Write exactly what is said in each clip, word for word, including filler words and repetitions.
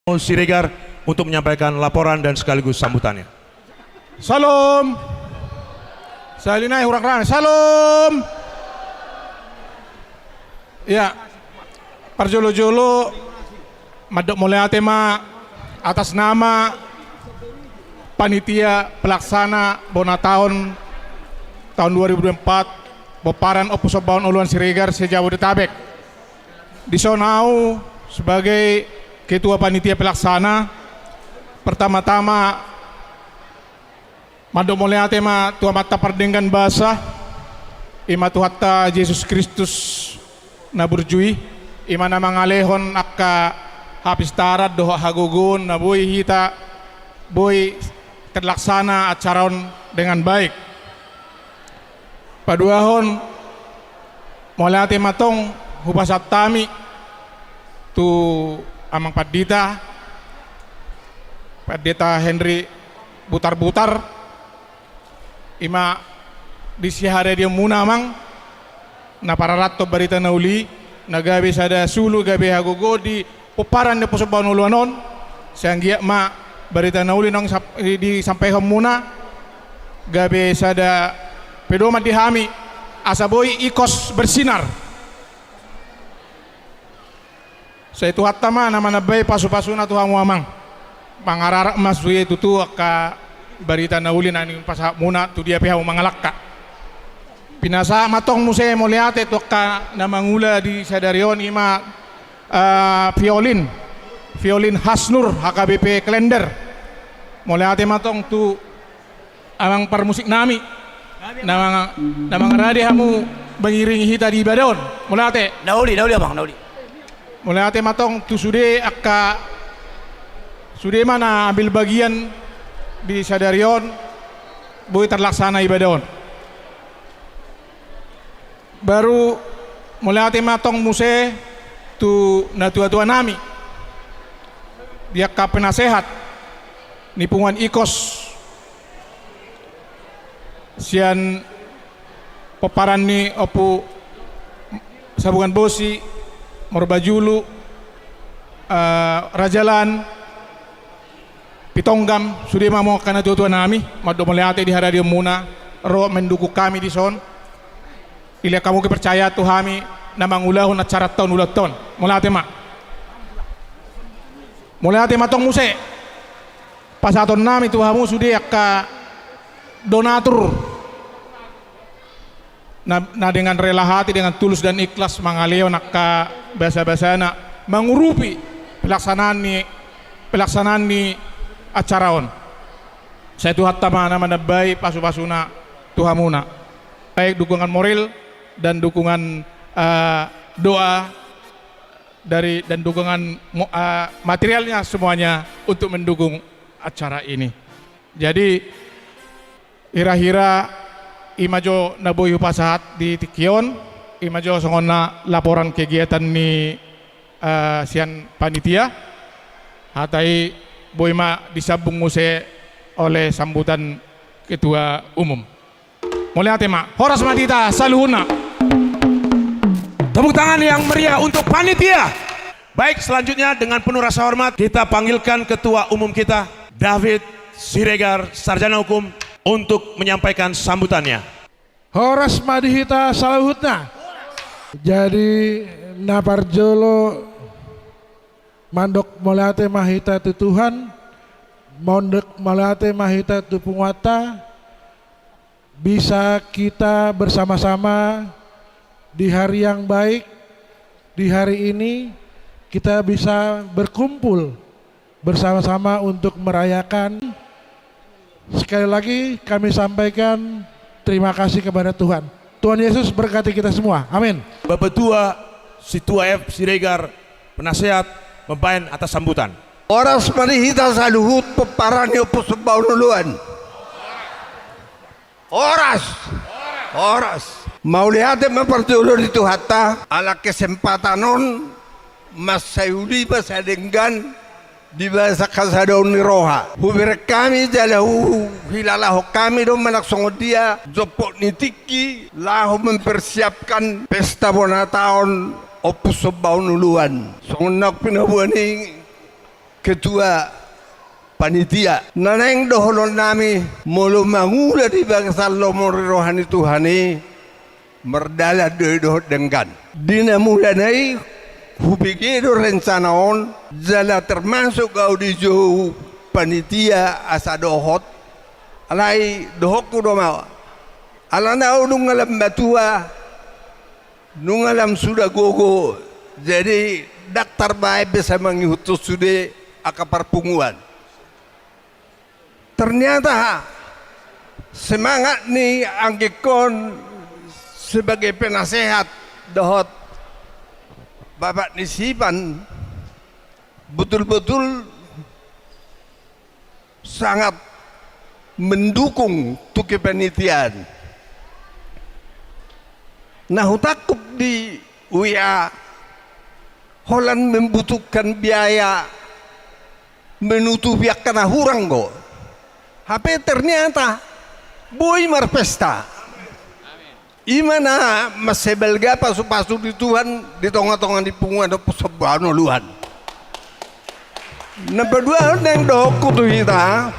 Siregar untuk menyampaikan laporan dan sekaligus sambutannya. Salam. Sahali nai hurang rame. Salam. Ya. Parjolo-jolo mandok mauliate ma atas nama panitia pelaksana bona taon, taon dua ribu dua puluh empat, pomparan Ompu Sombaon Oloan Siregar se-Jabodetabek. Dison au sebagai ketua panitia pelaksana, pertama-tama mandok mauliate ma tu Amanta Pardenggan Basa, i ma Tuhanta Jesus Kristus na burju i, i ma na mangalehon angka hapistaran dohot hagogoon na boi hita, boi terlaksana acara on dengan baik. Paduahon, mauliate ma tong hupasahat hami tu Amang Pandita, Pandita Henry Butarbutar, i ma di sihadahonmuna, Amang, na pararathon barita na uli, na gabe sada sulu, gabe hagogoon di pomparan ni Ompu Sombaon Oloan on, sai anggiat ma barita na uli naung sap-, disampaihonmuna, gabe sada pedoman di hami, asa boi ingkos bersinar. Sai Tuhanta ma na manambai pasupasuna tu hamu, Amang. Mangararak ma sude tutu angka barita na uli na nipasahatmuna tu dia pe hamu mangalangka. Pinasahat ma tong muse mauliate tu angka na mangula di sadari on, i ma, eh, violin. Violin Hasnur, H K B P Klender. Mauliate ma tong tu amang parmusiknami. Na manga-, na mangarade hamu mangiringi hita di ibadah on. Mauliate. Na uli, na uli, Amang, na uli. Mauliate ma tong tu sude angka, sude ma na ambil bagian di sadari on, boi terlaksana ibadah on. Baru mauliate ma tong muse tu natuatuanami, di angka penasehat ni punguan ingkos sian pomparan ni Ompu Sabungan Bosi, Morbajulu, eh, Rajalan, Pitonggam, sude ma hamu angka natuatuanami, mandok mauliate di hadirionmuna, ro mendukung hami dison. Dilehon hamu kepercayaan tu hami na mangulahon acaranta on ulaonta on. Mauliate ma. Mauliate ma tong muse pasahatonnami tu hamu sude angka donatur na, na dengan rela hati, dengan tulus dan ikhlas mangalehon angka basabasana mangurupi pelaksanaan ni, pelaksanaan ni acara on. Sai Tuhanta ma na manambai pasupasuna tu hamuna, baik dukungan moral dan dukungan, eh, doa dari, dan dukungan mo-, eh, materialnya semuanya untuk mendukung acara ini. Jadi, hira-hira i ma jo na boi hupasahat di tingki on, i ma jo songon na laporan kegiatan ni, eh, sian panitia. Hata i boi ma disambung muse oleh sambutan ketua umum. Mauliate ma. Horas ma di hita saluhutna. Tepuk tangan yang meriah untuk panitia. Baik, selanjutnya dengan penuh rasa hormat kita panggilkan ketua umum kita, David Siregar, sarjana hukum, untuk menyampaikan sambutannya. Horas ma di hita saluhutna. Jadi, na parjolo mandok mauliate ma hita tu Tuhan, mandok mauliate ma hita tu punguanta, bisa kita bersama-sama di hari yang baik, di hari ini kita bisa berkumpul bersama-sama untuk merayakan. Sekali lagi kami sampaikan terima kasih kepada Tuhan. Tuhan Yesus berkati kita semua. Amin. Bapatua Sintua F Siregar, penasehat, mambahen atas sambutan. Horas ma di hita saluhut pomparan ni Ompu Sombaon Oloan. Horas. Horas. Mauliate ma parjolo di Tuhanta ala kesempatan on, mansai uli ma sai denggan di bagasan hasadaon ni roha. Hubereng hami jala huhilalahon hami do manang songon dia jomput ni tingki laho mempersiapkan pesta bona taon Ompu Sombaon Oloan. Songon naung pinaboa ni ketua panitia. Na naeng dohonon nami, molo mangula di bagasan lomo ni roha ni Tuhan i, mardalan do i dohot denggan. Di na mulana i hubege do rencana on, jala termasuk au dijou panitia asa dohot. Alai dohononku do ma, alana au nunga lam matua, nunga lam suda gogo, jadi ndang tarbaen be sai mangihuthon sude angka parpunguan. Ternyata semangat ni anggingkon sebagai penasehat dohot bapak ni si Ipan betul-betul sangat mendukung tu kepanitiaan. Na hutangkup di W A, holan membutuhkan biaya menutupi angka na hurang do. Hape ternyata boi marpesta. I ma na mansai balga pasupasu ni Tuhan di tongatonga ni punguan Ompu Somba Hanaluan. Na paduahon naeng dohononku tu hita,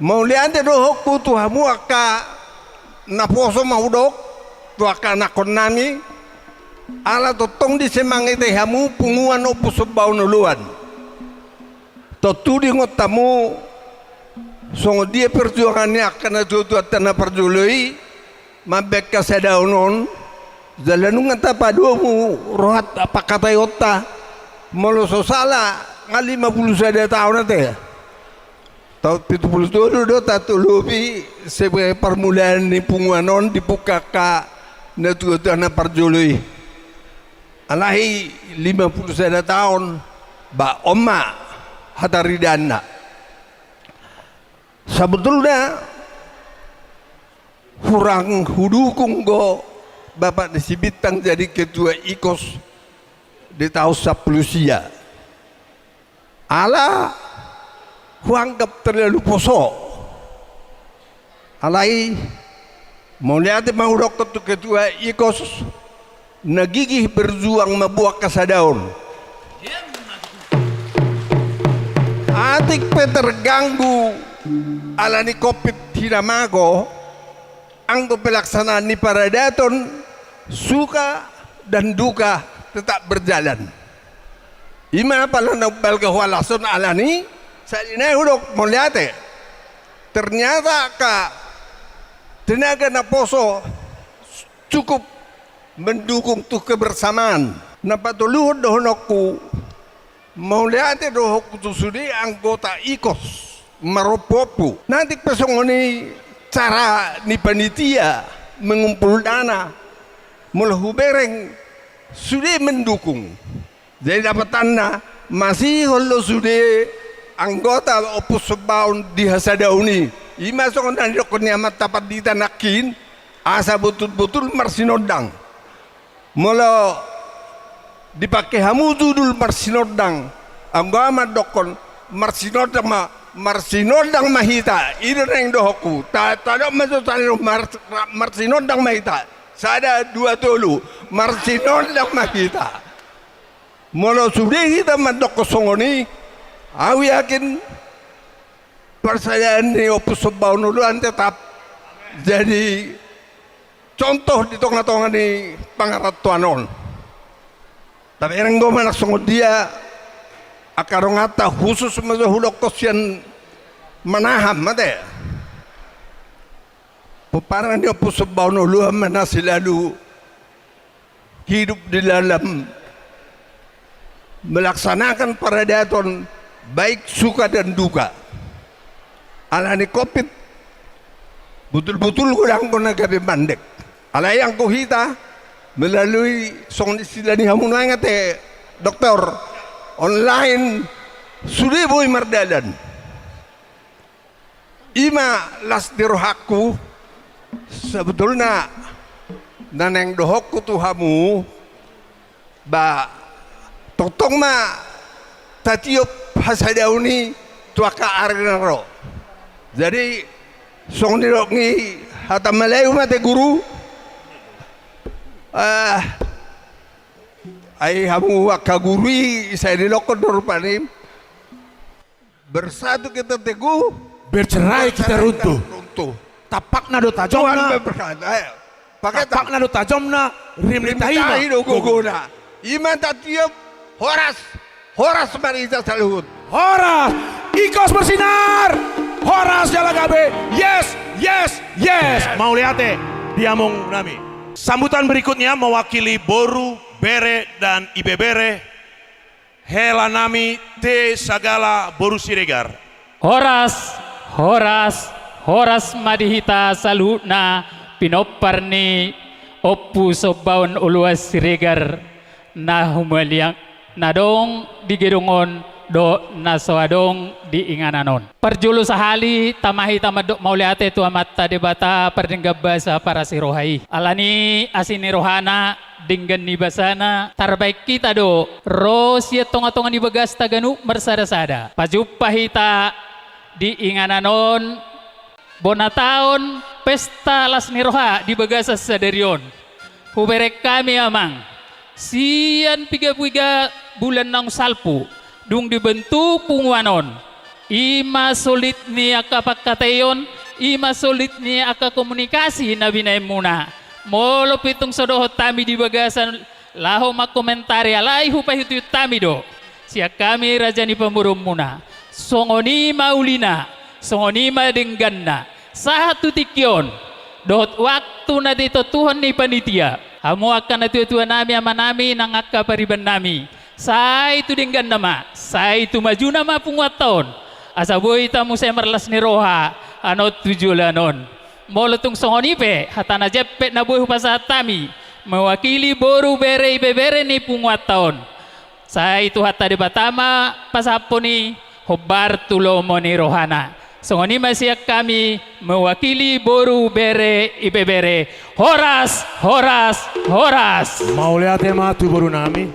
mauliate dohononku tu hamu angka naposo ma hudok, tu angka anakkonnami, ala tongtong disemangati hamu punguan Ompu Somba Hanaluan. Tontu diingot hamu songon dia perjuangan ni angka natuatuanta na parjolo i mambaen hasadaon on, jala nunga tapadomu roha pangkataionta, molo so sala nga lima pulu sada taon ate. Taon pitu pulu tolu do tatolopi sebagai parmulaan ni punguan on dibuka angka natuatua na parjolo i. Alai lima pulu sada taon, ba on ma hataridaanna. Sabotulna hurang hudukung do bapak ni si Bintang jadi ketua ikos di taon sampulu sia. Ala huanggap terlalu poso. Alai mauliate ma hudokkon tu ketua ikos na gigih berjuang mamboan hasadaon. Atik pe terganggu ala ni covid hinamago, anggo pelaksanaan ni paradaton, suka dan duka tetap berjalan. I ma pala na umbalga hualashon ala ni, sadari nai hudok mauliate. Ternyata angka tenaga naposo cukup mendukung tu kebersamaan. Na patoluhon dohononku, mauliate dohononku tu sude anggota ikos marompuompu. Nanti pe songon i cara ni panitia mengumpul dana, molo hubereng sude mendukung. Jadi dapotanna, masihol do sude anggota Ompu Somba on di hasadaon i. I ma songon na nidokkon ni amanta pandita nangkin, asa botulbotul marsinondang. Molo dipangke hamu judul marsinondang, anggo au mandokkon marsinondang ma, marsinondang ma hita. I do naeng dohononku. Ta, tadok ma jo tadok mar-, marsinondang ma hita. Sada, dua, tolu, marsinondang ma hita. Molo sude hita mandokkon songon i, au yakin parsadaan ni Ompu Somba Hanaluan tetap jadi contoh di tongatonga ni pangarantoan on. Tabereng do manang songon dia angka donganta, khusus ma jo hudokkon sian Manahan ate. Pomparan ni Ompu Somba Hanaluan ma na selalu hidup di dalam melaksanakan paradaton, baik suka dan duka. Ala ni covid, botulbotul godang do na gabe mandek. Alai anggo hita, melalui songon istilahna hamu nangkin ate, doktor, online, sude boi mardalan. I ma las ni rohangku, sebetulna na naeng dohononku tu hamu, ba tongtong ma tatiop hasadaon i tu angka ari na ro. Jadi songon nidok ni hata Melayu ma ate guru, eh, ai hamu angka guru i sai didokkon do rupani, Bersatu kita teguh, bercerai kita runtuh. Tampakna do tajomna. Tuhan memberkati. Ayo. Pakai tampakna do tajomna, rim ni tahi ma do gogona. I ma tatiop, horas, horas ma di hita saluhut. Horas, Ikos bersinar, horas jala gabe, yes, yes, yes. Mauliate di hamu nami. Sambutan berikutnya mewakili boru, bere, dan ibebere, hela nami T Sagala boru Siregar. Horas, horas, horas ma di hita saluhutna pinompar ni Ompu Sombaon Oloan Siregar na humaliang na adong di gedung on dohot na so adong di inganan on. Parjolo sahali tama hita mandok mauliate tu Amanta Debata pardenggan basa parasi roha i. Alani asi ni rohana, denggan ni basana, tarbaen hita do ro sian tongatonga ni bagasta ganup marsada-sada. Pajumpa hita di inganan on, bona taon pesta las ni roha di bagasan sadari on. Hubereng hami amang, sian piga-piga bulan naung salpu dung dibentuk punguan on. I ma solit ni angka pangkataion, i ma solit ni angka komunikasi na binaenmuna. Molo pe tung so dohot hami di bagasan laho mangkomentari, alai hupaihut-ihut hami do sian hami raja ni pamoruonmuna. Songon i ma ulina, songon i ma dengganna. Sahat tu tingki on dohot waktu na ditontuhon ni panitia. Hamu angka natua-tua nami, ama nami, nang angka pariban nami, sai tu dengganna ma, sai tu majuna ma punguanta on, asa boi hita muse marlas ni roha annon tu joloan on. Molo tung songon i pe hata na jempek na boi hupasahat hami mewakili boru, bere, ibebere ni punguanta on, sai Tuhanta Debata ma pasahathon i hombar tu lomo ni rohana. Songon i ma sian hami mewakili boru, bere, ibebere. Horas, horas, horas. Mauliate ma tu boru nami.